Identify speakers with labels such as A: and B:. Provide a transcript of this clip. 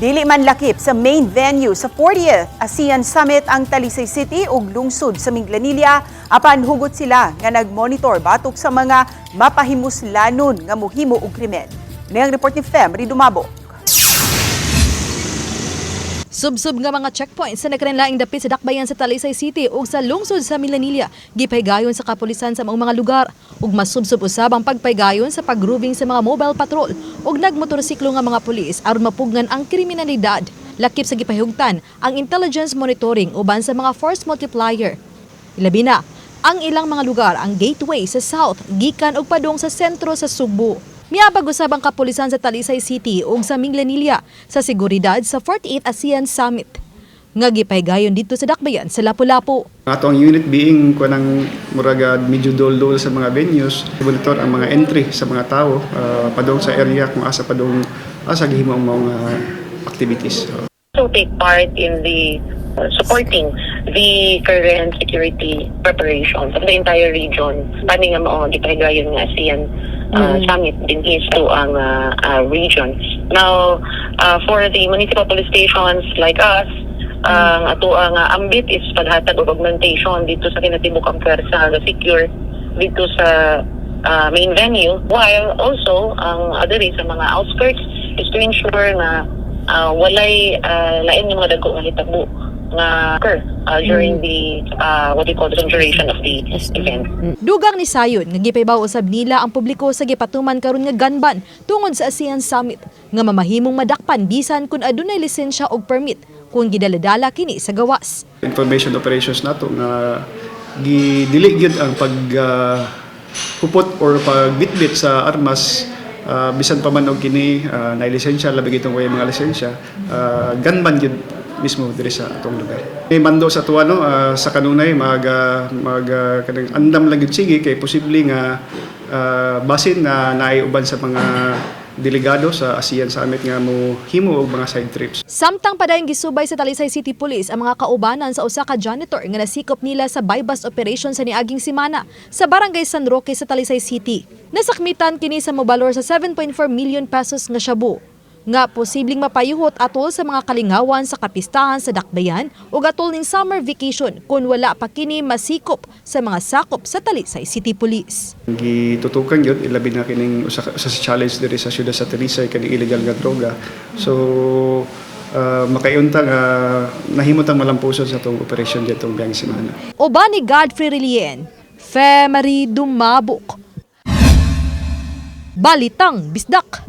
A: Dili man lakip sa main venue sa 40th ASEAN Summit ang Talisay City ug lungsod sa Minglanilla, apan hugot sila nga nagmonitor batok sa mga mapahimuslanon nga muhimo og krimen. Ni ang report ni Femri Dumabo.
B: Subsob nga mga checkpoints sa nagkalainlaing dapit sa dakbayan sa Talisay City ug sa lungsod sa Minglanilla gipaygayon sa kapulisan sa maong mga lugar, ug masubsob usab ang pagpaygayon sa pag-roving sa mga mobile patrol ug nagmotorsiklo nga mga pulis aron mapugnan ang kriminalidad. Lakip sa gipahugtan ang intelligence monitoring uban sa mga force multiplier. Ilabi na ang ilang mga lugar ang gateway sa south gikan og padung sa sentro sa Sugbo. Miabag usab ang kapulisan sa Talisay City ug sa Minglanilla sa seguridad sa 48th ASEAN Summit nga gipaygayon didto sa dakbayan sa Lapu-Lapu.
C: Ato ang unit being kanang murag medyo dol-dol sa mga venues, monitor ang mga entry sa mga tao padung sa area kung asa padung asa gihimo ang mga activities. So,
D: Also take part in the supporting the current security preparations of the entire region. Paano nga mao gipahigayon nga ASEAN summit dinhi sa ang region. Now, for the municipal police stations like us, ang ato ang ambit is paghatag og augmentation didto sa kinatibuk-ang puwersa nga secure didto sa main venue, while also ang other sa mga outskirts is to ensure nga walay lain nga mga dagko nga hitabo nga occur during the what we call the duration of the event.
B: Dugang ni Sayon nga gipaybaw usab nila ang publiko sa gipatuman karon nga gun ban tungod sa ASEAN Summit nga mamahimong madakpan bisan kun adunay lisensya og permit kung gidaladala kini sa gawas.
C: Information operations nato nga gidili gyud ang pag hupot or pagbitbit sa armas, bisan pa man og kini na lisensya, labi gitong way mga lisensya, gun ban gyud mismo diri sa atong lugar. May mando sa tuwa, no, sa kanunay mag mag kanang andam lang gyud, sige, kay posible nga basin na naay uban sa mga delegado sa ASEAN Summit nga mo himo og mga side trips.
B: Samtang padayon gisubay sa Talisay City Police ang mga kaubanan sa usa ka janitor nga nasikop nila sa buy-bust operation sa niaging semana sa Barangay San Roque sa Talisay City. Nasakmitan kini sa mobalor sa 7.4 million pesos nga shabu nga posibleng mapayuhot atol sa mga kalingawan sa kapistahan sa dakbayan ug atol ning summer vacation kung wala pa kini masikop sa mga sakop sa Talisay City Police.
C: Gitutukan gyud, ilabi na kining usa sa challenge diri sa siyudad sa Talisay, kaning illegal nga droga. So makaunta nga nahimo tang malampuson sa atong operation ditong biyang semana.
B: Uban ni Godfrey Relien, Femery Dumabok. Balitang Bisdak.